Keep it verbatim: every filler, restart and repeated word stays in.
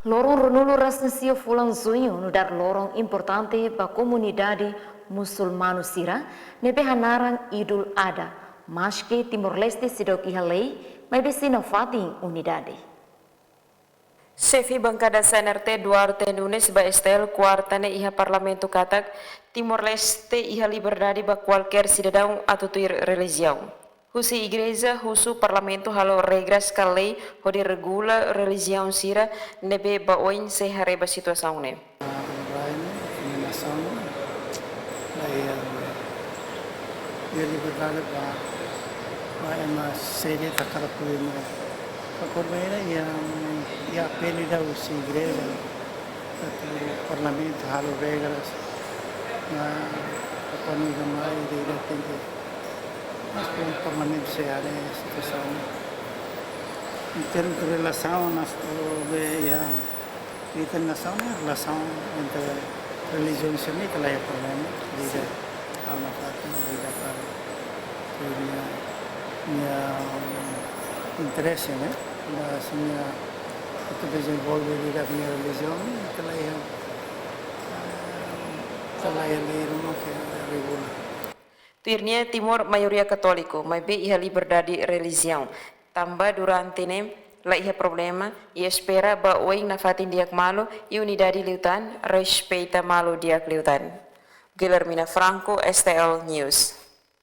Loron ruanulu-resin-sia fulan Juñu nu'udar loron importante ba komunidade musulmanu sira ne'ebé hanaran Idul Adha, maske Timor-Leste seidauk iha lei, maibé sei nafatin unidade. Xefe Bankada C N R T Duarte Nunes ba S T L Kuarta ne'e iha Parlamentu katak Timor-Leste iha liberdade ba kualkér sidadaun atu tuir relijiaun. Husi Igreja husu Parlamentu halo regras ka lei hodi regula relijiaun sira ne'ebé ba oin sei haree ba situasaun ne'e. Rai ne'e, nia nasaun ne'e, la iha, iha liberdade ba, ba ema sé de'it hakarak tuir ne'e. Ba korbaira iha, iha apelu ida husi igreja, atu Parlamentu halo regras, ba, ba kuandu iha mai ida-idak tenke, mas Parlamentu sei haree situasaun. Em termos de relasaun, mas, eh, iha, iha nasaun ne'e, relasaun entre relijiaun sira-ne'e la iha problema, liga alma fati, liga para, nia, nia interese, ne'e, mas nia atu dezenvolve liga nia relijiaun, ne'e, la iha, eh, la iha lei ruma ke regula. Tuir nia, Timor maioria katóliku, maibé iha liberdade relijiaun. Tanba durante ne'e la iha problema, i espera ba oin nafatin di'ak malu, i unidade liután, respeita malu di'ak liután. Guilhermina Franco, S T L News.